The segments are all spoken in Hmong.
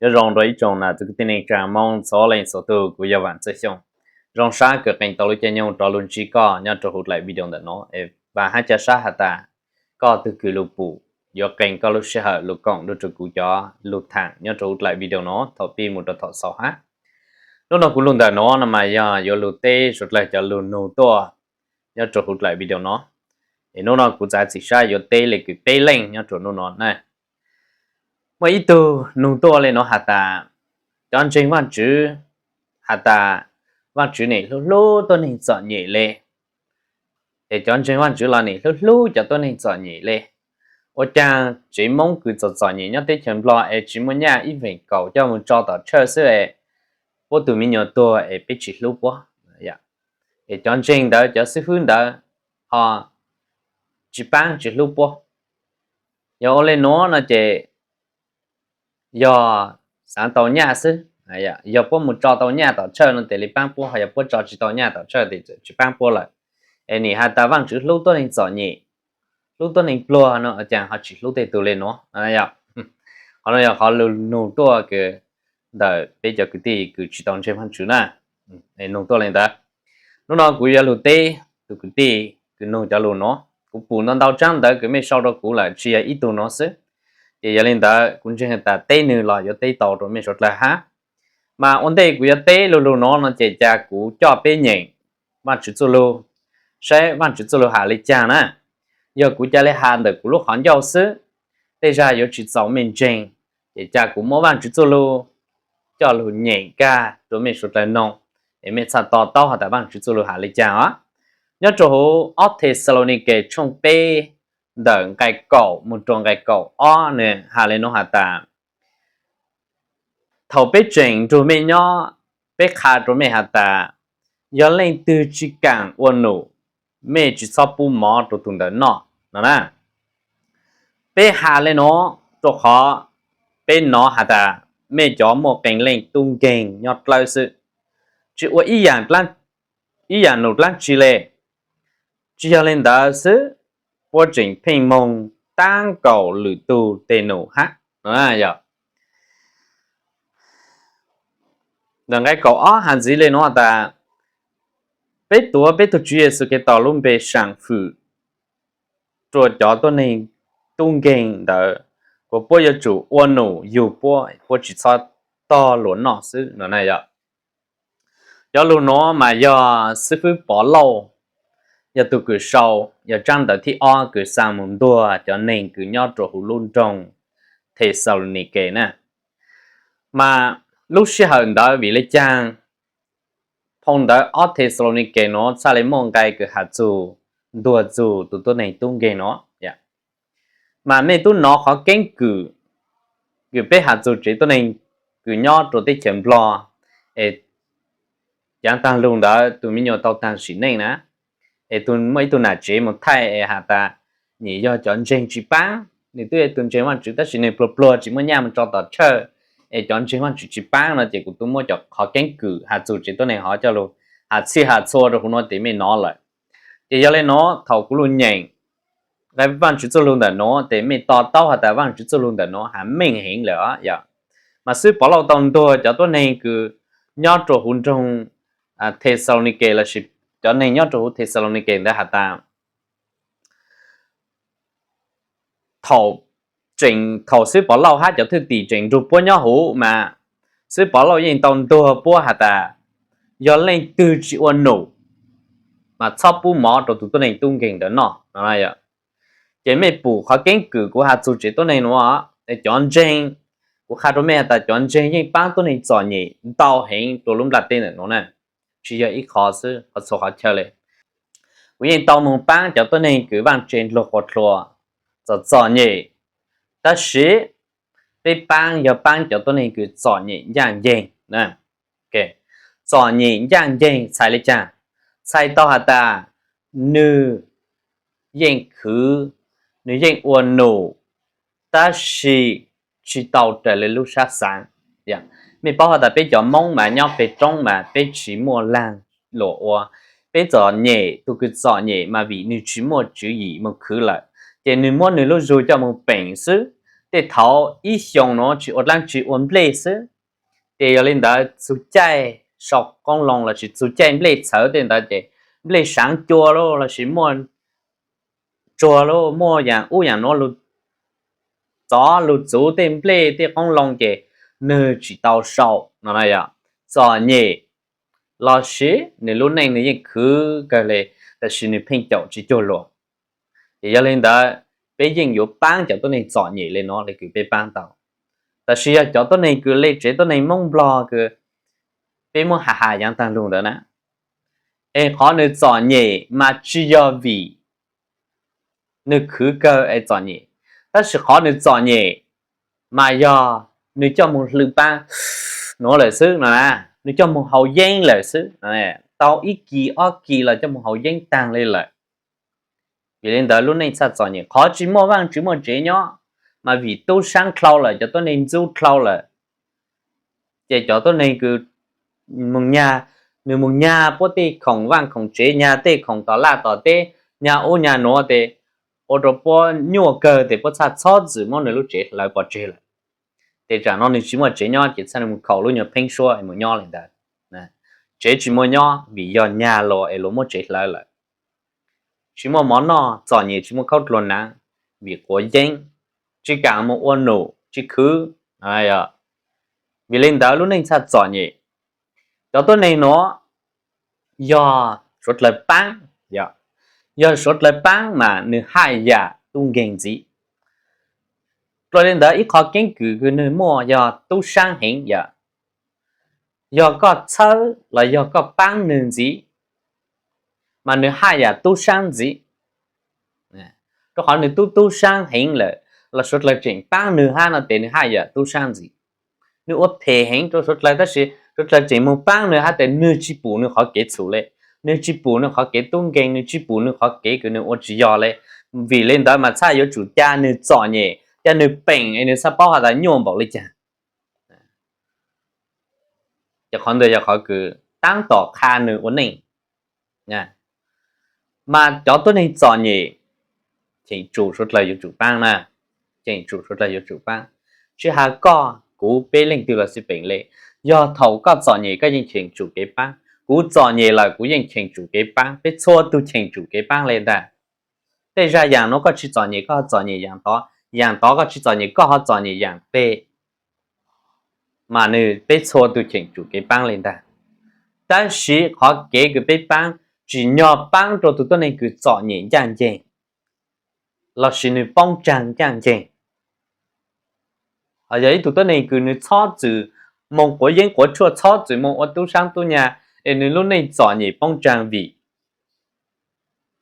Nyob zoo rau ib tsoom nam txiv kwv tij neej tsa Hmoob txhua leej txhua tus, kuv yog Vam Txawj Xyooj. Zoo sab kws qee tau lub caij nyoog rov lug ntsib koj nyob rau huv dlaim video ntawm no. Es Vam haj ca sab has tas koj tug kws lug pum yuav qee koj lub sij hawm lug koom nrug rua kuv cov lug thaam nyob rau huv dlaim video no thaum pib mus rau thaum xaus hab. Hnub no kuv lug ntawm no no mas yog yuav lug teb suav dlawg cov lug nug tuaj nyob rau huv dlaim video no. Es hnub no kuv txav txim sab yuav teb le kws peb leej nyob rau hnub no na. Muaj ib tug nug tuaj le nuav has tas, cov ntseeg Vaajtswv has tas Vaajtswv nim hlub hlub tuab neeg txom nyem le, es cov ntseeg Vaajtswv los nim hlub hlub cov tuab neeg txom nyem le. Ua caag tsev Moob kws txom txom nyem nyob teb chaws Nplog es tsi muaj nyaj ib veem kaum coj moog tso tom tshawj xwb es puab tug me nyuam tuag es peb tsi hlub puab? Es cov ntseeg ntawd, cov xib fwb ntawd ho tsi paab tsi hlub puab. Yog ua le nuav no ces yog xaav tau nyaj xwb. Yog puab moog tso tau nyaj tom tshawj no tes le paab puab, ho yog puab tso tsi tau nyaj tom tshawj tes tsi paab puab lawm. Es nim has tas Vaajtswv hlub tuab neeg txom nyem, hlub tuab neeg pluag no ua caag ho tsi hlub tej tug le nuav? Qhov no yog qhov lug nug tuaj kws ntawm peb cov kwv tij kws tsi tau ntseeg Vaajtswv na. Nug tuaj le ntawd. Hnub no kuv yuav lug teb tug kwv tij kws nug cov lug nuav. Kuv pum ntau ntau tsaab ntawv kws mej sau rau kuv lawm tsi yog ib tug nuav xwb. Ces yog le ntawd kuv ntseeg has tas teb nwg los yuav teb tau rau mej suav dlawg hab. Mas ua ntej kuv yuav teb lug lug nuav no ces ca kuv coj peb nyeem Vaajtswv txuj lug, saib Vaajtswv txuj lug has le caag na. Yog kuv ca le has ntawm kuv lub qhov ncauj xwb, tej zag yuav tsi txaus mej ntseeg, ces ca kuv muab Vaajtswv txuj lug coj lug nyeem kag rua mej suav dlawg noog, es mej txhaj to taub has tas Vaajtswv txuj lug has le caag os. Nyob rua huv ob Thexalaunikes tshooj peb ntawm nqai kaum moog rua nqai kaum ob nwg has le nuav has tas, thaum peb tseem nrug mej nyob, peb qha rua mej has tas, yog leej twg tsi kaam ua num, mej tsi txhob pub mov rua tug ntawd noj no na. Peb has le nuav rua qhov peb nov has tas mej cov muaj qee leej tub nkeeg nyob dlawb xwb, tsi ua ib yaam num dlaab tsi le. Tsi yog le ntawd xwb, puab tseem pheej moog taab kaum lwm tug teg num hab. Ntawm nqai kaum ob has ntxiv le nuav has tas, peb tuav peb tug Tswv Yexus Khetos lub npe saam fwm rua cov tuab neeg tub nkeeg ntawd, kuas puab yuav tsum ua num yug puab, puab tsi txhob tog luas noj xwb no na yom. Cov lug nuav mas yog xib fwb Pov Lauj yog tug kws sau, yog tsaab ntawv thib ob kws xa moog ntuag cov neeg kws nyob rua huv lub nroog Thexalaunikes na. Mas lub sij hawm ntawd vim le caag phoo ntawv ob Thexalaunikes nuav txhaj le muaj nqai kws has txug ntuag txug tug tuab neeg tub nkeeg nuav? Mas mej tub nov qhov keeb kwm kws peb has txug tsev tuab neeg kws nyob rua teb chaws Nplog, es caav taag lug ntawd tug me nyuam tau taag sim neej na, es muaj ib tug nam tsev moog thaij es has tas, nim yog cov ntseeg tsi paab, nwg twb yog tug ntseeg Vaajtswv tab sis nwg pluag pluag tsi muaj nyaj moog tso tom tshawj, es cov ntseeg Vaajtswv tsi paab no ces kuv tub muab cov qhov keeb kwm has txug tsev tuab neeg hov coj lug has txhij has txhua rua huv nuav tes mej nov lawm. Ces yog le nuav thaum kuv lug nyeem nqai Vaajtswv txuj lug ntawm nuav tes mej to taub has tas Vaajtswv txuj lug ntawm nuav has meej heev lawm os yom. Mas xib fwb Pov Lauj tau ntuag cov tuab neeg kws nyob rua huv nroog Thexalaunikes lossis cov neeg nyob rua huv Thexalaunikes ntawd has tas, thaum xib fwb Pov Lauj hab cov thwj tim tseem nrug puab nyob huv mas xib fwb Pov Lauj yeej tau ntuag puab has tas, yog leej twg tsi ua num mas txhob pub mov rua tug tuab neeg tub nkeeg ntawd noj. Ces mej pum qhov keeb kwm kuv has txug tsev tuab neeg nuav, cov ntseeg, kuv qha rua mej has tas cov ntseeg yeej paab tuab neeg txom nyem ntau heev rua lub nplaj teb ntawm nuav na. Tsi yog ib qho xwb, qhov txhua qhov chaw le. Kuv yeej tau moog paab cov tuab neeg kws vaaj tse ndlug qhuav dlua, txom txom nyem, tab sis peb paab yog paab cov tuab neeg kws txom nyem ncaaj nceeg. Txom nyem ncaaj nceeg txhais le caag? Txhais tau has tas nwg yeej khwv, nwg yeej ua num, tab sis tsi tau raws le lub sab xaav. Mej paub has tas peb cov Moob mas nyob peg roob mas peb tsi muaj laag luam ua, peb txom nyem, tug kws txom nyem mas vim nwg tsi muaj tswv yim moog khwv lawm, ces nwg muab nwg lub zug coj moog peem xwb. tej thaum ib xyoos nuav tsis ua dlaab tsi ua nplej xwb. Ces yog li ntawd txug caij sau qoob loo lossis txug caij nplej txhawv tej ntawd ces nplej saav cua lauj lossis muaj tsuag lauj, muaj yaam ub yaam nuav lug txov lug txuv tej nplej tej qoob loo ces nwg tsis tau sau no na yog txom nyem, lossis nwg lub neej nwg yeej khwv kawg le, tab sis nwg pheej caum tsis cuag luag. Ces yog li ntawd peb yeej yuav paab cov tuab neeg txom nyem le nuav le kws peb paab tau. Tab sis yog cov tuab neeg kws le tsev tuab neeg Moob Nplog kws peb muab has has yaav taag lug ntawd na, es qhov nwg txom nyem mas tsis yog vim nwg khwv kawg es txom nyem, tab sis qhov nwg txom nyem mas yog nwg coj moog hlwb paab nuav lawm xwb no na, nwg coj moog haus yeeb lawm xwb, tau ib kis ob kis los coj moog haus yeeb taag le lawm. Vim le ntawd lub neej txhaj txom nyem, qhov tsis muaj vaaj tsis muaj tsev nyob mas vim tub saab dlhau lawm, cov tuab neeg ntxub dlhau lawm. Ces cov tuab neeg kws moog nyag, nwg moog nyag puab tej khoom vaaj khoom tsev, nyag tej khoom tom laj tom teb, nyag ub nyag nuav tes ua rua puab nyuaj kawg tes puab txhaj txhob txwm muab nwg lub tsev hlawv pov tseg lawm. Tes tsam no nwg tsis muaj tsev nyob ces txhaj nwg moog khaum lub nyuag pheeb suab moog nyob le ntawd. Tsev tsis muaj nyob vim yog nyag los es luag muab tsev hlawv lawm. Tsis muaj mov noj, txom nyem tsis muaj khaub dluag naav vim quav yeeb, tsis kaam moog ua num tsis khwv. Vim le ntawd lub neej txhaj txom nyem. Cov tuab neeg nuav yog suav dlawg paab, yog suav dlawg paab mas nwg haj yam tub nkeeg ntxiv. Dlua le ntawd ib qho keeb kwm kws nwg muaj yog tub saab heev yom. Yog koj txhawb los yog koj paab nwg ntxiv, mas nwg haj yam tub saab ntxiv. Rua qhov nwg tub tub saab heev lawm los suav dlawg tseem paab nwg hab no tes nwg haj yam tub saab ntxiv. Nwg ua phem heev rua suav dlawg tab sis suav dlawg tseem moog paab nwg hab tes nwg tsis pum nwg qhov kev txhum le, nwg tsis pum nwg qhov kev tub nkeeg, nwg tsis pum nwg qhov kev kws nwg ua tsis yog le. Vim le ntawd mas txhaj yuav tsum ca nwg txom nyem, ca nwg peem es nwg txhaj paub has tas nyuaj npaum le caag. Ces qhov ntawd yog qhov kws taab tom qha nwg ua neej. Mas cov tuab neeg txom nyem, cheem tsum suav dlawg yuav tsum paab na, cheem tsum suav dlawg yuav tsum paab. Tsis has koj kuv peb leej twg los xij peem le, yog thaum koj txom nyem koj yeej cheem tsum kev paab, kuv txom nyem lawm kuv yeej cheem tsum kev paab, peb txhua tug cheem tsum kev paab le ntag. Tej zag yaam nuav koj tsis txom nyem koj ho txom nyem yaam tod, yaam tod koj tsis txom nyem koj ho txom nyem yaam peg. Mas nwg peb txhua tug cheem tsum kev paab le ntag. Tab sis qhov kev kws peb paab tsim nyog paab rua tug tuab neeg kws txom nyem ncaaj nceeg lossis nwg poob tsaag ncaaj nceeg. Yog ib tug tuab neeg kws nwg txhob txwm moog quav yeeb quav tshuaj, txhob txwm moog ua tub saab tub nyag, es nwg lub neej txom nyem poob tsaag vim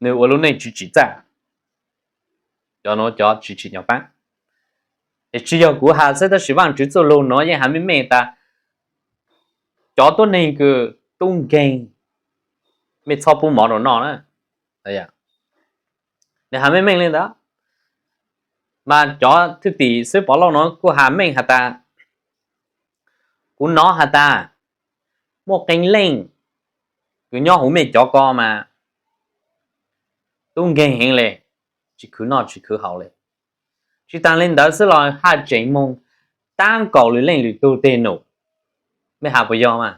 nwg ua lub neej tsis tsim txaj. Cov nuav cov tsis tsim nyog paab. Es tsis yog kuv has xwb tab sis Vaajtswv txuj lug nuav yeej has meej meej tas cov tuab neeg kws tub nkeeg, mej txhob pub mov rau noj na. Nws has meej meej li ntawd. Mas cov thwj tim xwb Pov Lauj nuav kuj has meej has tas, kuv nov has tas muaj qee leej kws nyob huv mej cov ko mas tub nkeeg heev le, tsis khwv noj tsis khwv haus le. Tsis taag le ntawd xwb los haj tseem moog taab kaum lwm leej lwm tug teg num. Mej has puas yog mas?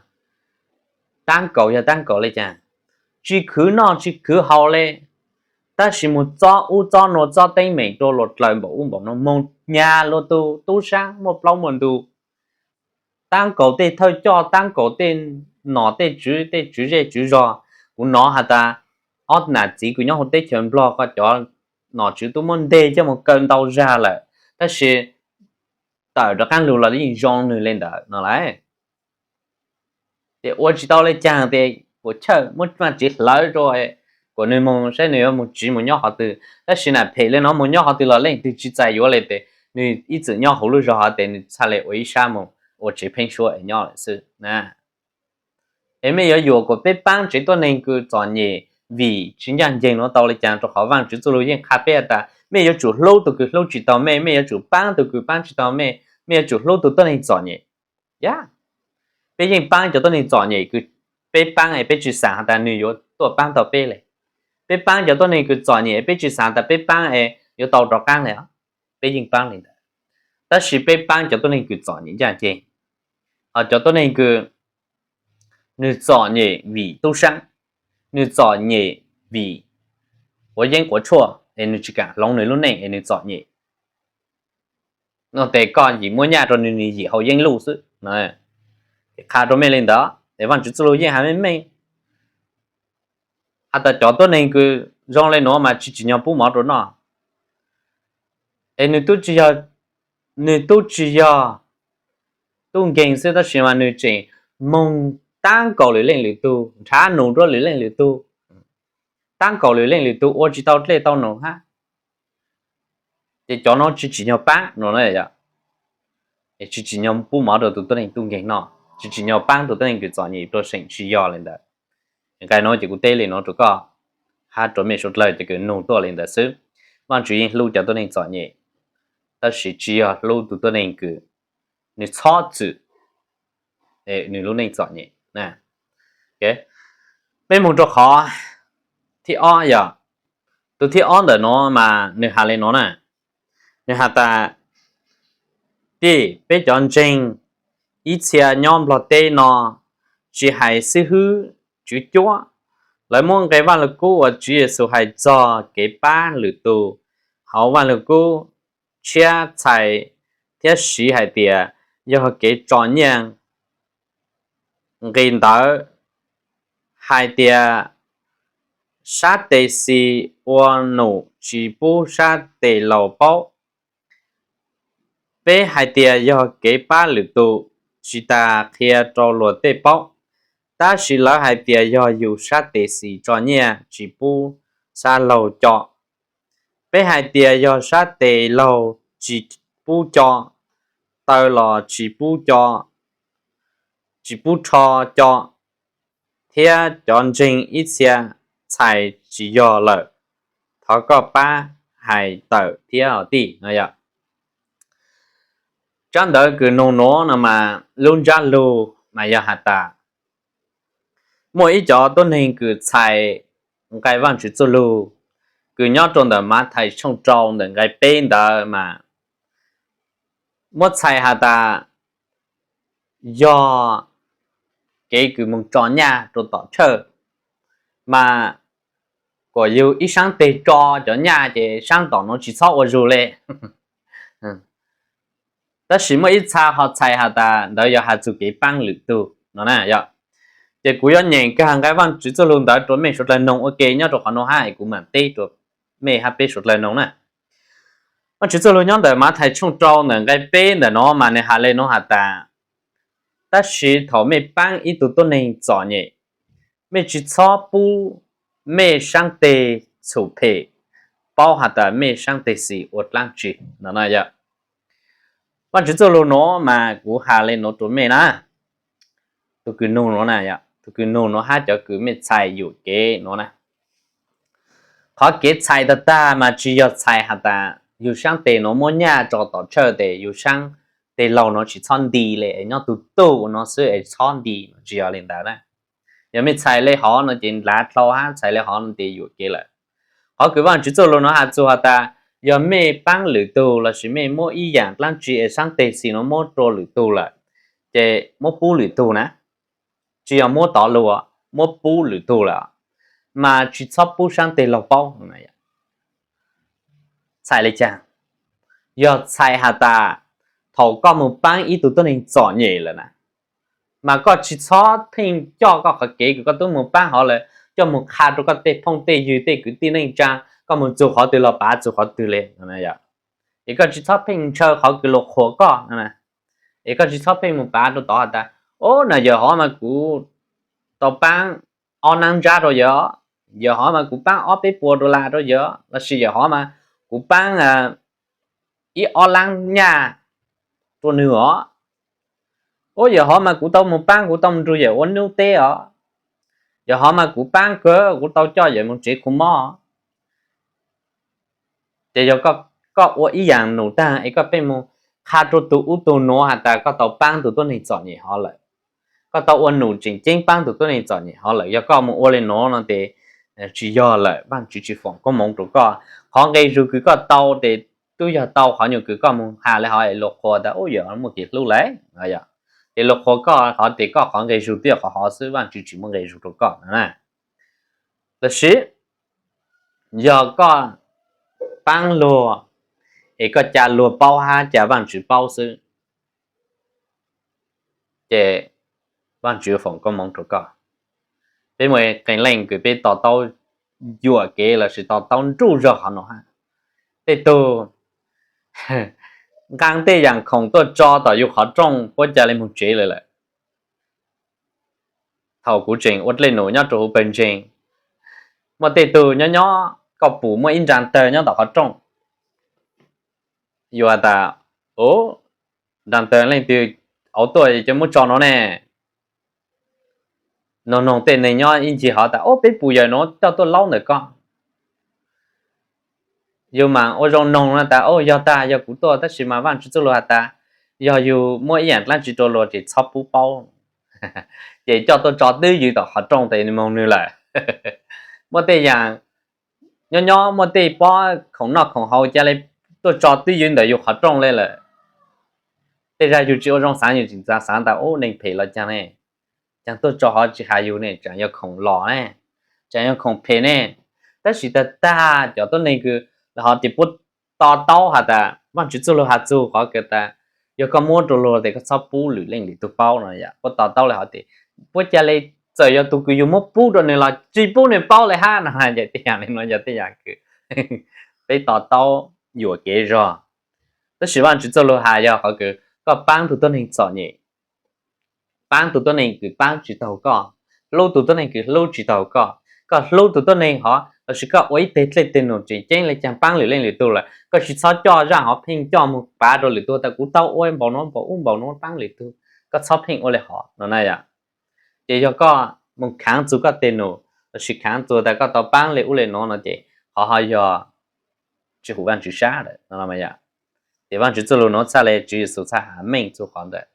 Taab kaum yog taab kaum le caag? Tsis khwv noj tsis khwv haus le, tab sis moog txob ub txob nuav, txob teeb meem rua luag dlawg npaum ub npaum nuav, moog nyag luag tug tub saab muaj plaub muaj ntug. Taab kaum tej thawj coj, taab kaum tej nom tej tswv, tej tswv zej tswv zog. Kuv nov has tas ob nam txiv kws nyob huv teb chaws Nplog ko cov nom tswv tub muab nteg coj moog kaw ntau zag lawm, tab sis tawm rov qaab lug los yeej zoo nwg le ntawd no lauj. Ces ua tsis tau le caag tes kuas chawj muab vaaj tsev hlawv rua, kuas nwg moog saib nwg yuav moog tsiv moog nyob qhov twg. Tab sis nam phem le nuav moog nyob qhov twg los leej twg tsis txais yuav le tes nwg ib txwm nyob huv lub zog hov tes nwg txhaj le ua ib sab moog ua tsev pheeb suab es nyob lawm xwb na. Es mej yuav yuam kuas peb paab tsev tuab neeg kws txom nyem vim tsis ncaaj nceeg nuav tau le caag? Rua qhov Vaajtswv txuj lug yeej qha peb has tas mej yuav tsum hlub tug kws hlub tsis taug mej, mej yuav tsum paab tug kws paab tsis taug mej, mej yuav tsum hlub tug tuab neeg txom nyem. Yog peb yeej paab cov tuab neeg txom nyem kws peb paab es peb tsis xaav has tas nwg yuav tuaj paab tau peb le. Peb paab cov tuab neeg kws txom nyem peb tsis xaav tas peb paab es yuav tau rov qaab le. Peb yeej paab le ntawd. Tab sis peb paab cov tuab neeg kws txom nyem ncaaj nceeg, ho cov tuab neeg kws nwg txom nyem vim tub saab, nwg txom nyem vim quav yeeb quav tshuaj es nwg tsis kaam hloov nwg lub neej es nwg txom nyem, no tes koj yim muab nyaj rua nwg, nwg yim haus yeeb luj xwb. Qha rua mej le ntawd es Vaajtswv txuj lug yeej has meej meej has tas cov tuab neeg kws zoo le nuav mas tsis tsim nyog pub mov rua noj. Es nwg tub tsis yog, nwg tub tsis yog tub nkeeg xwb tab sis mas nwg tseem moog taab kaum lwm leej lwm tug, nrhav num rua lwm leej lwm tug, taab kaum lwm leej lwm tug ua tsis tau dlej tau num hab. Ces cov nuav tsis tsim nyog paab no, tsis tsim nyog pub mov rua tus tuab neeg tub nkeeg noj, tsis tsim nyog paab tus tuab neeg kws txom nyem rua seem tsis yog le ntawd. Nqai nuav ces kuv teb le nuav rua koj hab rua mej suav dlawg cov kws nug tuaj le ntawd xwb. Vaajtswv yeej hlub cov tuab neeg txom nyem, tab sis tsis yog hlub tus tuab neeg kws nwg txhob txwm nwg lub neej txom nyem. Peb moog rua qhov thib ob yog, tus thib ob ntawm nuav mas nwg has le nuav na, nwg has tas, tij, peb cov ntseeg ib txhia nyob Nplog teb no tsis hais xib hwb, tswv cuab, lawv muab nqe Vaaj Lug Kub uas Tswv Yexus hais txog kev paab lwm tug hauv Vaaj Lug Kub tshiab txhais thiab siv hais tias yog kev tso nyiaj. Nqi ntawd hais tias sab tes xis ua num tsis pub sab tes laug paub. Peb hais tias yog kev pab lwm tus tsis tas qhia rau luag tej paub, tab sis lawv hais tias yog yus sab tes xis tso nyiaj tsis pub sab laug co. Peb hais tias yog sab tes laug tsis pub co, taw los tsis pub co, tsis pub rho co, thiab cov ntseeg ib txhia txhais tsis yog lawm. Thov koj pab hais tawm thiab os tij no yom. Tsab ntawv kws nug nuav no mas lub ntsab lug mas yog has tas muaj ib cov tuab neeg kws txhais nqai Vaajtswv txuj lug kws nyob rau ntawm Mathais tshooj rau ntawm nqai peb ntawd mas muab txhais has tas yog kev kws moog tso nyaj rau tom tshawj, mas kuas yug ib saab teg tso cov nyaj ces saab tom nuav tsis txhob ua zug le. Tab sis muaj ib txha ho txhais has tas ntawd yog has txug kev paab lwm tug no na yom. Ces kuv yuav nyeem kag nqai Vaajtswv txuj lug ntawd rua mej suav dlawg noog ua ke nyob rau qhov nuav hab es kuv mam teb rua mej hab peb suav dlawg noog na. Vaajtswv txuj lug nyob ntawm Mathais tshooj rau ntawm nqai peb ntawm nuav mas nwg has le nuav has tas, tab sis thaum mej paab ib tug tuab neeg txom nyem, mej tsis txhob pub mej saab teg txhum phem paub has tas mej saab teg xis ua dlaab tsi no na yom. Vaajtswv txuj lug nuav mas kuv has le nuav rua mej na, tus kws nug nuav na, tus kws nug nuav hab cov kws mej txhais yuam kev nuav na. Qhov kev txhais tag tag mas tsis yog txhais has tas yug saab teg nuav muab nyaj tso tom tshawj tes yug saab teg laug nuav tsis txhob nti le, nyob tug tug ua nuav xwb es txhob nti, tsis yog le ntawd na. Yog mej txhais le hov no ces nlav dlhau hab txhais le hov no ces yuam kev lawm. Qhov kws Vaajtswv txuj lug nuav has txug has tas yog mej paab lwm tug lossis mej muab ib yaam dlaab tsi es saab teg xis nuav muab rua lwm tug lawm, ces muab pub lwm tug na. Tsis yog muab tov lug, muab pub lwm tug lawm, mas tsis txhob pub saab teg laug paub. Txhais le caag? Yog txhais has tas thaum koj moog paab ib tug tuab neeg txom nyem lawm na, mas koj tsis txhob pheej coj koj qhov kev kws koj tub moog paab hov lawm coj moog qha rua koj tej phooj tej ywg tej kwv tij neej tsaa, koj moog txug qhov twg los pav txug qhov twg le. Es koj tsis txhob pheej ntshaw qhov kws luag qhuas koj, es koj tsis txhob pheej moog pav rua tod has tas, o na yawm hov mas kuv tau paab ob naab ntsab rua yawg, yawm hov mas kuv paab ob peb puas dollar rua yawg, lossis yawm hov mas kuv paab ib ob laab nyaj rua nwg os. O yawm hov mas kuv tau moog paab kuv tau moog nrug yawm ua nub teb os. Yawm hov mas kuv paab kawg kuv tau coj yawm moog tsev khu mob. Ces yog koj ua ib yaam num taag es koj pheej moog qha rua tug ub tug nuav has tas koj tau paab tug tuab neeg txom nyem hov lawm, koj tau ua num tseem ceeb paab tug tuab neeg txom nyem hov lawm, yog koj moog ua le nuav no tes tsis yog lawm, Vaajtswv tsis foom koob moov rua koj. Qhov nqe zug kws koj tau tes twb yog tau qhov nyuag kws koj moog has le hov es luag qhuas tas ub yog muaj kev hlub lawm. Ces luag qhuas koj hov tias koj qhov nqe zug twb yog qhov hov xwb, Vaajtswv tsis muaj nqe zug rua koj no na. Tab sis yog koj paab luag es koj ca luag paub hab ca Vaajtswv paub xwb, ces Vaajtswv yuav foom koob moov rua koj. Peb muaj qee leej kws peb to taub yuam kev lossis to taub nruj zog qhov nuav hab. Tej tug nqaa tej yaam khoom tuaj tso tom yug qhov rooj puab ca le moog tsev lawm lawm. Thaum kuv tseem ua dlej num nyob rua huv pawg ntseeg, muaj tej tug nyob nyob koj pum muaj ib nrag tawg nyob tom qhov rooj, yus has tas, u, nrag tawg leej twg auv tuaj coj muab tso nuav ne? Noog noog tej neeg nyob ib ncig hov tas, u, peb pum yawm nuav coj tuaj laub ntawm koj. Yus maam ua zoo noog no tas, u, yog tag yog kuv tuaj, tab sis mas Vaajtswv txuj lug has tas yog yus muab ib yaam dlaab tsi rua luag ces txhob pub paub. Ces coj tuaj tso twb ywm tom qhov rooj tes moog nwg lawm. Muaj tej yaam nyob nyob muaj tej pob khoom noj khoom haus ca le tuaj tso twb ywm ntawm yug qhov rooj le lawm. Tej zag yug tsis ua zoo xaav, yug tseem xaav tas, u, neeg phem los caag ne, caag tuaj tso hov tsis has yug ne, tseem yog khoom los ne, tseem yog khoom phem ne. Tab sis tag tag cov tuab neeg kws lawv hov tias puab to taub has tas Vaajtswv txuj lug has txug qhov kws tas yog koj muab rua luag tes koj txhob pub lwm leej lwm tug paub no yom. Puab to taub le hov tias puab ca le, txawm yog tug kws yug muab pub rua nwg los tsis pub nwg paub le hab no. Ces tej yaam le nuav yog tej yaam kws peb to taub yuam kev zog. Tab sis Vaajtswv txuj lug has yog qhov kws koj paab tug tuab neeg txom nyem, paab tug tuab neeg kws paab tsis taug koj, hlub tug tuab neeg kws hlub tsis taug koj. Koj hlub tug tuab neeg hov lossis koj ua ib teg dlej teg num tseem ceeb le caag paab lwm leej lwm tug lawm, koj tsis txhob coj zaaj hov pheej coj moog pav rua lwm tug tas kuv tau ua npaum nuav npaum ub npaum nuav paab lwm tug. Koj txhob pheej ua le hov no na yom. Ces yog koj moog khaav txug koj teg num lossis khaav txug tas koj tau paab le ub le nuav no ces qhov hov yog tsis hum Vaajtswv sab lawm no. Ces Vaajtswv txuj lug nuav txhaj le Tswv Yexus txhaj has meej txug qhov ntawd,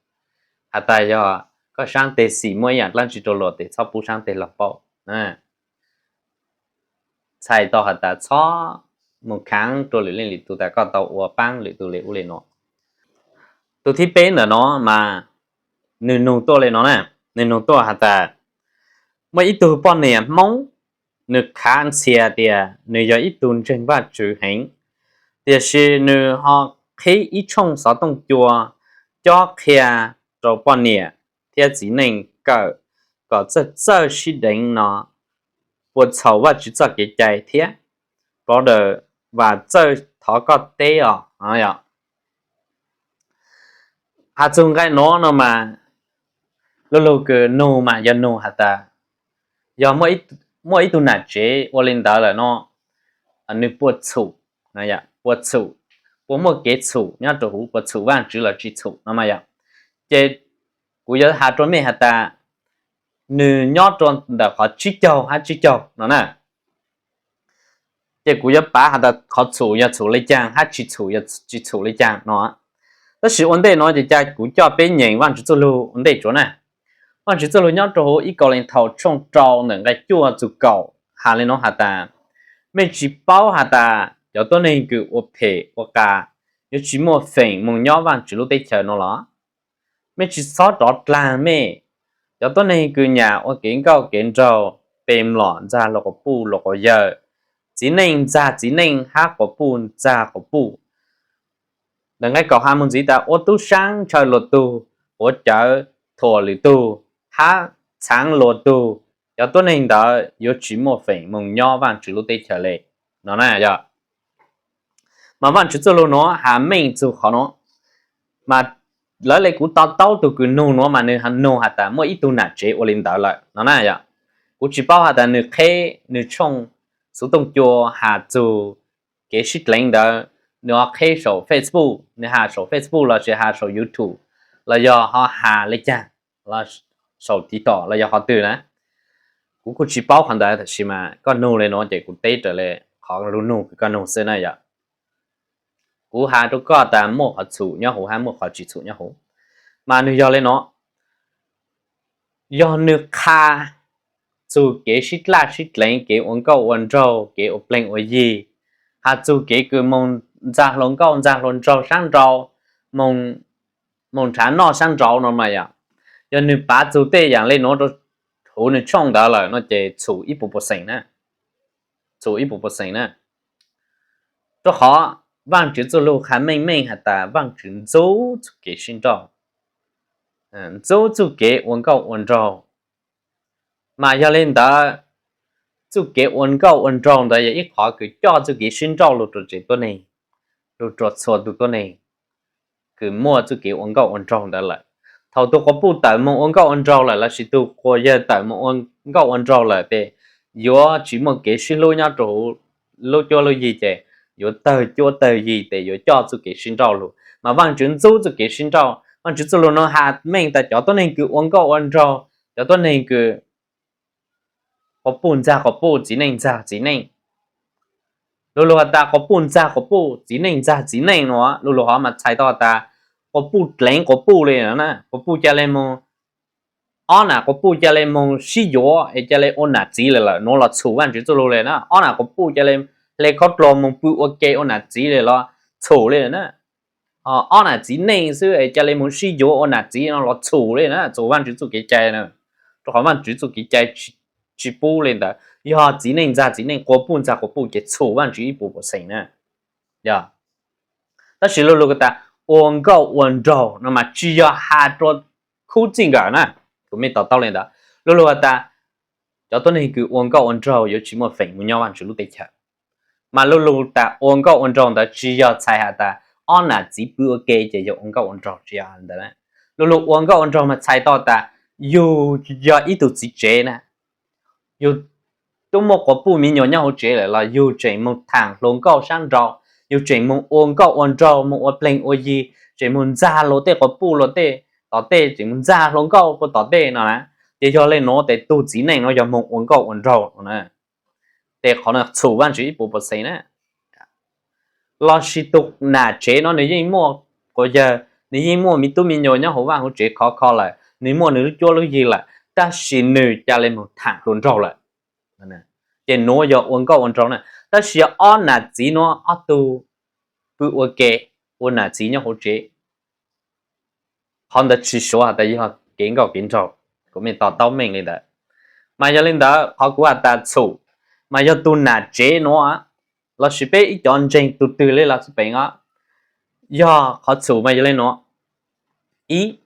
has tas yog koj saab teg xim muaj ib yaam dlaab tsi rua luag tes txhob pub saab teg laug paub. Txhais tau has tas txhob moog khaav rua lwm leej lwm tug tas koj tau ua paab lwm tug le ub le nuav. Tug thib peb ntawm no mas nwg nug tuaj le no na, nwg nug tuaj has tas muaj ib tug poj niam Hmoob, nwg khav ntxhias tias nwg yog ib tug ntseeg Vaajtswv heev, tiam sis nwg ho qhib ib tshooj xov tooj cua cob qhia rua poj niam thiab txiv neej kawm kom txawj txawj sib deev no puas txhaum Vaajtswv txoj kev cai thiab? Brother, vam txawj thov koj teb os. Has txug nqai nuav no mas lug lug kws nug mas yog nug has tas yog muaj ib tug nam tsev ua le ntawd lawm no, nwg puas txhum, puas txhum, puas muaj kev txhum nyob rua huv, puas txhum Vaajtswv los tsis txhum no mas yog. Ces kuv yuav has rua mej has tas nwg nyob rua ntawm qhov tsib caug hab tsib caug no na. Ces kuv yuav pav has tas qhov txhum yog txhum le caag hab tsis txhum yog tsis txhum le caag no. Tab sis ua ntej no ces ca kuv coj peb nyeem Vaajtswv txuj lug ua ntej tsuav na. Vaajtswv txuj lug nyob rua huv ib Kauleethaus tshooj rau ntawm nqai cuaj txug kaum has le nuav has tas, mej tsis paub has tas cov tuab neeg kws ua phem ua qas yuav tsis muaj feem moog nyob Vaajtswv lub teb chaws no los? Mej tsis txhob rov dlaag mej, cov tuab neeg kws nyam ua kev nkauj kev nraug, pe mlom ntxag luas quas puj luas quas yawg, txiv neej ntxag txiv neej hab quas puj ntxag quas puj. Ntawm nqai kaum has moog ntxiv tas ua tub saab ntshaw luas tug, quav cawv thuam lwm tug, hab txhaav luas tug, cov tuab neeg ntawd yuav tsis muaj feem moog nyob Vaajtswv lub teb chaws le no na yog. Mas Vaajtswv txuj lug nuav has meej txug qhov nuav, mas lawv le kuv to taub tug kws nug nuav mas nwg nug has tas muaj ib tug nam tsev ua le ntawd lawm no na yog. Kuv tsis paub has tas nwg qheb nwg tshooj xuv tooj cua has txug kev sib dleev ntawd, nwg ho qheb saum Facebook, nwg has saum Facebook lossis has saum YouTube, los yog ho has le caag, saum TikTok los yog qhov twg na. Kuv kuj tsis paub qhov ntawd, tab sis mas koj nug le nuav ces kuv teb raws le qhov lug nug kws koj nug xwb na yog. Kuv has rua koj tas muaj qhov txhum nyob huv hab muaj qhov tsis txhum nyob huv. Mas nwg yog le nuav, yog nwg qha txug kev sib dlaj sib dleev, kev ua nkauj ua nraug, kev ua pleeg ua yig, has txug kev kws moog ntxa hluas nkauj ntxa hluas nraug sab nraud, moog nrhav noj sab nraud no mas yog, yog nwg pav txug tej yaam le nuav rua huv nwg tshooj ntawd lawm no ces txhum ib puas percent na, txhum ib puas percent na. Rua qhov Vaajtswv txuj lug qha meej meej has tas Vaajtswv ntxub txuj kev sib nrauj, ntxub txuj kev ua nkauj ua nraug. Mas yog le ntawd, txuj kev ua nkauj ua nraug ntawd yog ib qhov kws coj txuj kev sib nrauj lug rua tsev tuab neeg, lug rua txhua tug tuab neeg kws muaj txuj kev ua nkauj ua nraug ntawd lawm. Thaum tug quas puj tawm moog ua nkauj ua nraug lawm lossis tug quas yawg tawm moog ua nkauj ua nraug lawm tes yuav tsis muaj kev sib hlub nyob rua huv lub cuab lub yig ces yuav tawg cuab tawg yig tes yuav coj txuj kev sib nrauj lug. Mas Vaajtswv ntxub txuj kev sib nrauj, Vaajtswv txuj lug nuav has meej tas cov tuab neeg kws ua nkauj ua nraug, cov tuab neeg kws quas puj ntxag quas puj, txiv neej ntxag txiv neej, lu lug has tas quas puj ntxag quas puj, txiv neej ntxag txiv neej no, lu lug hov mas txhais tau has tas quas puj dleev quas puj le na, quas puj ca le moog, ob nam quas puj ca le moog sib yuav es ca le ua nam txiv le lawm, nuav los txhum Vaajtswv txuj lug le na. Ob nam quas puj ca le hle khaub dluag moog pw ua ke ua nam txiv le los txhum le na. Ob nam txiv neej xwb es ca le moog sib yuav ua nam txiv no los txhum le na, txhum Vaajtswv txuj kev cai na. Rua qhov Vaajtswv txuj kev cai tsis pub le ntawd, yog txiv neej ntxag txiv neej, quas puj ntxag quas puj ces txhum Vaajtswv ib puas percent na. Yog, tab sis lu lug has tas ua nkauj ua nraug no mas tsis yog has rua khub txij nkawm na, kuv mej to taub le ntawd. Lu lug has tas cov tuab neeg kws ua nkauj ua nraug yuav tsis muaj feem mus nyob Vaajtswv lub teb chaws. Mas lu lug tas ua nkauj ua nraug ntawd tsis yog txhais has tas ob nam txiv pw ua ke ces yog ua nkauj ua nraug, tsis yog ntawd. Lu lug ua nkauj ua nraug mas txhais tau tas yug yog ib tug txiv tsev na, yug tub muaj quas puj me nyuam nyob hauv tsev lawm los yug tseem moog thaam hluas nkauj sab nraud, yug tseem moog ua nkauj ua nraug, moog ua pleeg ua yig, tseem moog ntxag luas tej quas puj luas tej tom tej, tseem moog ntxag hluas nkauj puag tom tej no na. Ces yog le nuav tes tug txiv neej nuav yog moog ua nkauj ua nraug no na. Tes qhov no txhum Vaajtswv ib puas percent na. Lossis tug nam tsev no nwg yeej muaj quas yawg, nwg yeej muaj me tub me nyuam nyob hauv vaaj hauv tsev khov kho lawm, nwg muaj nwg lub cuab lub yig lawm, tab sis nwg ca le moog thaam hluas nraug lawm. Ces nuav yog ua nkauj ua nraug na. Tab sis yog ob nam txiv nuav ob tug pw ua ke, ua nam txiv nyob hauv tsev, qhov ntawd tsis suav has tas yog kev nkauj kev nraug. Kuv mej to taub meej le ntawd. Mas yog le ntawd qhov kuv has tas txhum, mas yog tug nam tsev nuav lossis peb ib cov ntseeg tug twg le los xij peem os, yog qhov txhum mas yog le nuav. Ib,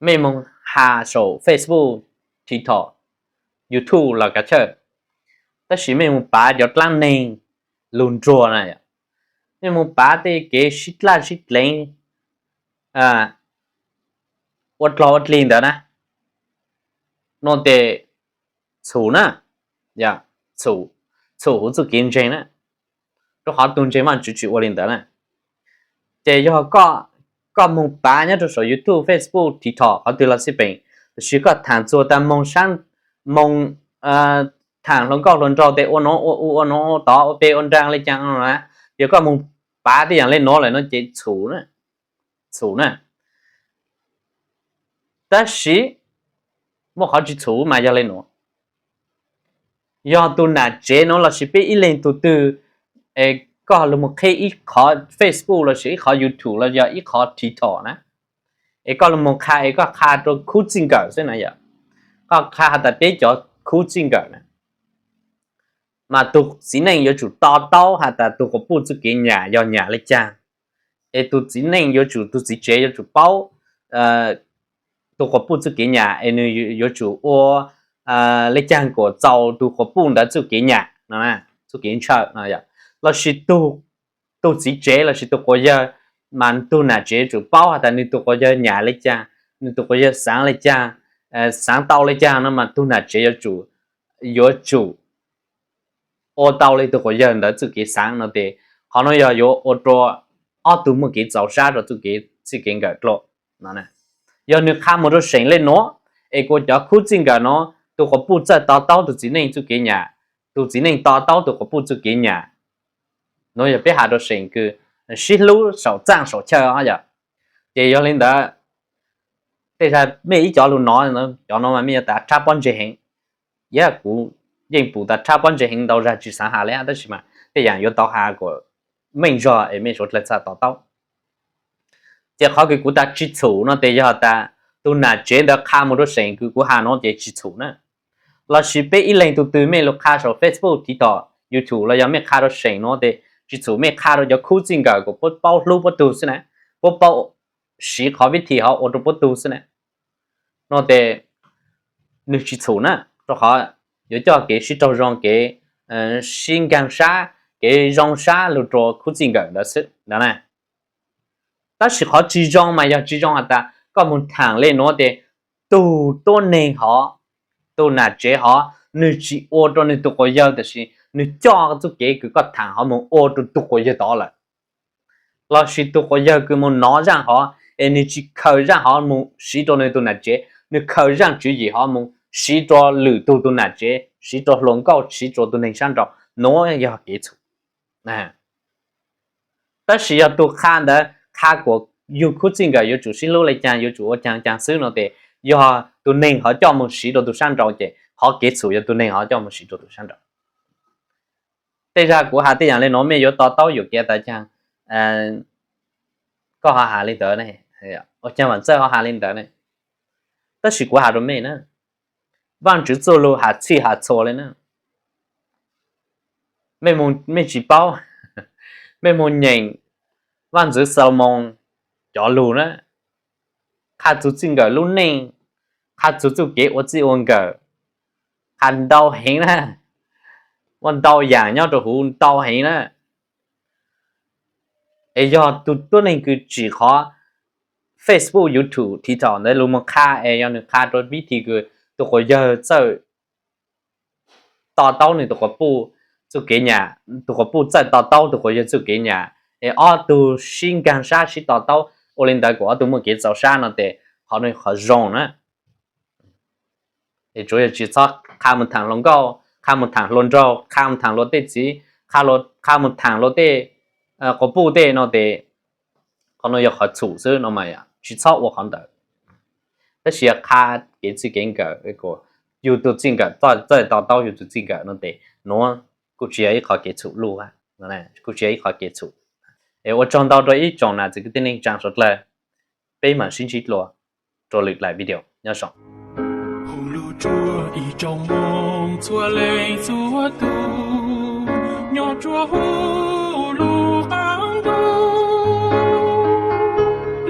mej moog has saum Facebook, TikTok, YouTube los kav chawj, tab sis mej moog pav cov dlaab neeg lug nruag na, mej moog pav tej kev sib dlaj sib dleev, ua dlog ua dlig ntawd na, no tes txhum na, txhum huv txuj kev ntseeg na, rua qhov tug ntseeg Vaajtswv tsis ua le ntawd na. Ces yog koj moog pav nyob rua saum YouTube, Facebook, TikTok qhov twg los xij peem, tab sis koj thaam txug tas moog, moog thaam hluas nkauj hluas nraug tes ua nuav ua u ua nuav ua tod ua peg ua nraag le caag no na, yog koj moog pav tej yaam le nuav lawm no ces txhum, txhum na. Tab sis muaj qhov tsis txhum mas yog le nuav, yog tug nam tsev nuav lossis peb ib leeg tug twg, es koj lug moog qheb ib qhov Facebook lossis ib qhov YouTube los yog ib qhov TikTok na, es koj lug moog qha es koj qha rua khub txij nkawm xwb na yom, koj qha has tas peb cov khub txij nkawm na, mas tug txiv neej yuav tsum to taub has tas tug quas puj txuj kev nyam yog nyam le caag, es tug txiv neej yuav tsum, tug txiv tsev yuav tsum paub tug quas puj txuj kev nyam es nwg yuav tsum ua le caag kuas txaus tug quas puj ntawd txuj kev nyam no, txuj kev ntshaw no. Lossis tug txiv tsev lossis tug quas yawg, mas tug nam tsev yuav tsum paub has tas nwg tug quas yawg nyam le caag, nwg tug quas yawg xaav le caag, xaav tau le caag no mas tug nam tsev yuav tsum, yuav tsum ua tau le tug quas yawg ntawd txuj kev xaav no tes qhov no yog yuav ua rua ob tug muaj kev txaus sab rua txuj kev txij kev nkawm dlua. Yog nwg qha moog rua seem le nuav, es kuas cov khub txij nkawm nuav tug quas puj txawj to taub tug txiv neej txuj kev nyam, tug txiv neej to taub tug quas puj txuj kev nyam, nuav yog peb has rua seem kws sib hlub saum txaaj saum chaw yom. Ces yog le ntawd, tej zag mej ib cov lug nov, cov no mas mej yuav tas rhab pob ntseg heev. Yog kuv yeej pum tas rhab pob ntseg heev ntau zag tsis xaav has le, tab sis mas tej yaam yuav tau has kuas meej zog es mej suav dlawg txhaj to taub. Ces qhov kws kuv tas tsi txhum no tes yog tas tus nam tsev ntawd qha mus rua seem kws kuv has no ces tsi txhum na. Lossis peb ib leeg tug twg mej lug qha saum Facebook, TikTok, YouTube los yog mej qha rua seem no tes tsi txhum, mej qha rua cov khub txij nkawm kom puab paub hlub puab tug xwb na, puab paub siv qhov vib thi hov ua rua puab tug xwb na. No tes nwg tsi txhum na, rua qhov yuav coj kev sib raug zoo, kev sib nkaag sab, kev zoo sab lug rua khub txij nkawm ntawd xwb ntawd na. Tab sis qhov tsi zoo mas yog tsi zoo has tas koj moog thaam le nuav tes tug tuab neeg hov, tug nam tsev hov, nwg tsi ua rua nwg tug quas yawg tab sis nwg coj txuj kev kws koj thaam hov moog ua rua tug quas yawg tod lawm. Lossis tug quas yawg kws moog nov zaaj hov es nwg tsi khaws zaaj hov moog siv rua nwg tug nam tsev, nwg khaws zaaj tswv yim hov moog siv rua lwm tug tug nam tsev, siv rua hluas nkauj, siv rua tug neeg sab nraud, nuav yog kev txhum. Tab sis yog tug qha ntawd qha kuas yug khub txij nkawm yuav tsum sib hlub le caag, yuav tsum ua caag caag xwb no tes yog tug neeg hov coj moog siv rua tug sab nraud ces qhov kev txhum yog tug neeg hov coj moog siv rua tug sab nraud. Tej zag kuv has tej yaam le nuav mej yuav to taub yuam kev tas caag, koj ho has le ntawd, ua caag Vaam Txawj ho has le ntawd ne. Tab sis kuv has rua mej na, Vaajtswv txuj lug has txhij has txhua le na. Mej tsi paub, mej moog nyeem Vaajtswv Xalumoos cov lug na, qha txug txij nkawm lub neej, qha txug txuj kev ua txij ua nkawm, qha ntau heev na, muaj ntau yaam nyob rua huv ntau heev na. Es yog tug tuab neeg kws tsim qhov Facebook, YouTube, TikTok ntawd lug moog qha es yog nwg qha rua vib thi kws tug quas yawg txawj to taub nwg tug quas puj txuj kev nyam, tug quas puj txawj to taub tug quas yawg txuj kev nyam, es ob tug sib nkaag sab sib to taub ua le ntawd kuas ob tug muaj kev txaus sab no tes qhov nuav qhov zoo na. Es tsuav yog tsi txhob qha moog thaam hluas nkauj, qha moog thaam hluas nraug, qha moog thaam luag tej txiv, qha moog thaam luag tej quas puj tej no tes qhov nuav yog qhov txhum xwb no mas tsi txhob ua qhov ntawd. Tab sis yog qha kev txij kev nkawm, yug tug txij nkawm, txawj to taub yug tug txij nkawm no tes nuav kuj tsi yog ib qhov kev txhum luj, kuj tsi yog ib qhov kev txhum. Es ua tsaug ntau rua ib tsoom nam txiv kwv tij neej tsaa suav dlawg, peb maam sib ntsib dlua rua lwm daim video. Nyob zoo. Hu lug rua ib tsoom moog txhua leej txhua tug, nyob rua huv lub qaab ntuj,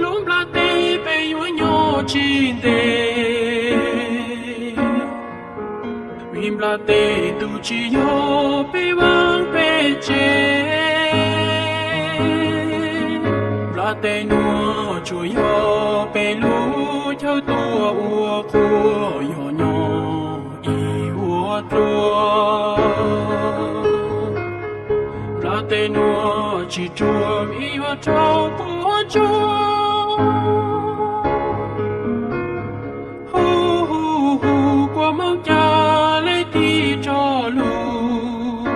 lub nplaj teb peb yuav nyob tsis ntev. Vim nplaj teb tug tsis yog peb vaaj peb tsev, nplaj teb nuav tsuas yog peb lub chaw tuaj ua qhua yog nyob ib vuag dlua. Nplaj teb nuav tsis ruam vim yuav raug puab tsuj, hu hu hu kua moog ca le tig rua lug.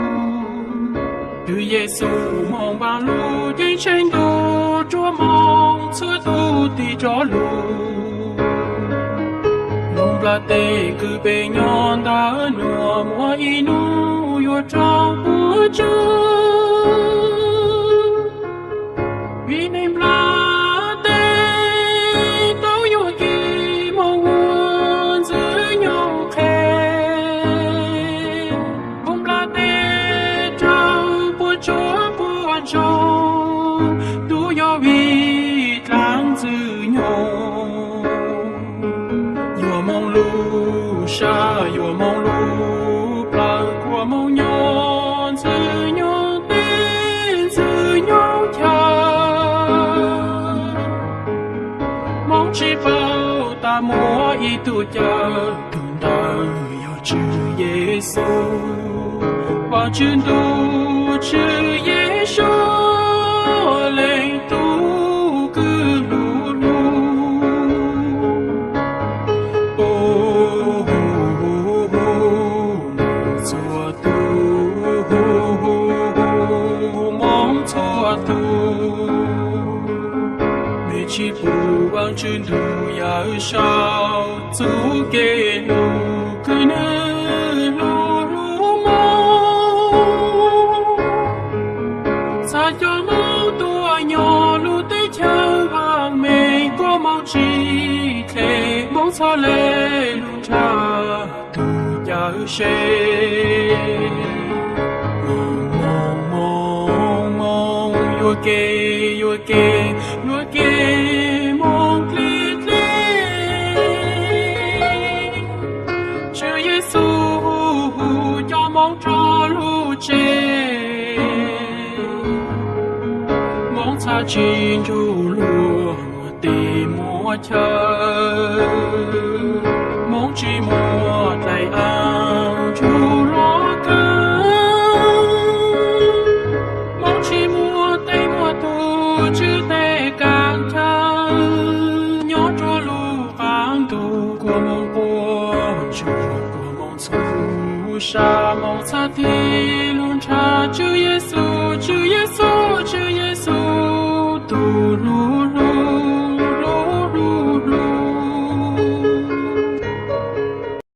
Twb Yexus moog vaam lug ceeb tsheej ntuj rua moog txhua tug tig rua lug. Lub nplaj teb kws peb nyob ntawm nuav muaj ib nub yuav raug puab tsuj. Vim neeg nplaj teb tau yuam kev moog ua ntxwg nyoog qhe. Lub nplaj teb raug puab tsuj puab ntsoog, tub yog vim dlaab ntxwg nyoog. Yuav moog lug sab yuav moog lug plawg, kua moog nyob ntxwg nyoog teb ntxwg nyoog chaw. Moog tsis paub tas muaj ib tug caw, tug ntawd yog Tswv Yexus. Vaajtswv ntuj Tswv Yexus, leej tub kws lug lug. Moog txhua tug, moog txhua tug, mej tsis pum Vaajtswv ntuj yawm saub txuj kev lug kws nwg lug lug moog. Txhad cov dlej, Hmoob txhaj le lub ntshav tus cav se. Moos, moos, moos, moos, yuam kev, yuam kev, yuam kev, moos dlig dlig. Tswv Yexus hu hu cov Hmoob rau lub tsev. Hmoob txhaj tsis ntsug luag muaj teb muaj chaw. Hmoob tsis muaj dlaim av ntsug luag kawg. Hmoob tsis muaj tej muaj tug, tswv tej kav chaw. Nyob rua lub qaab ntug, kua Hmoob quaj ntsuag, kua Hmoob txhub sa, Hmoob txhaj tig lub ntshav. Tswv Yexus, Tswv Yexus, Tswv Yexus, tus hlub